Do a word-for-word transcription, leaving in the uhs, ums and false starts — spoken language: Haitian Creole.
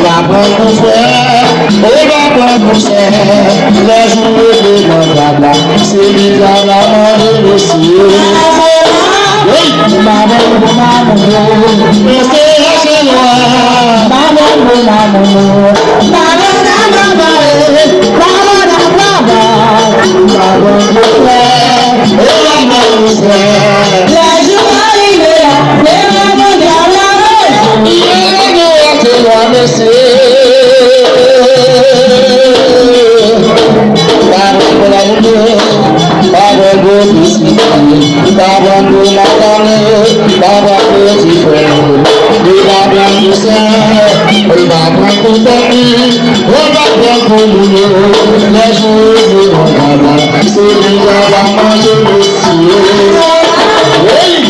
Pa pran pou frè, ou pa pran pou sè. Lè jou rete nan gad la, se li k ap manje mesye. Wi, pa pran pou mamoun yo. Mesye se lwa. Pa pran pou mamoun yo. Pa pran pou mamoun yo. Pa pran pou frè, ou pa pran pou sè. Lè jou a rive a, se mamoun yo. Mesye, pa pran pou lamoun yo, pa pran pou pitit, pa pran pou madanm, pa pran pou ti frè, li pa pran pou sè, li pa pran pou fanmi, li pa pran pou moun yo. Lè jou yo vin nan kay la, se li k ap manje mesye. Wi!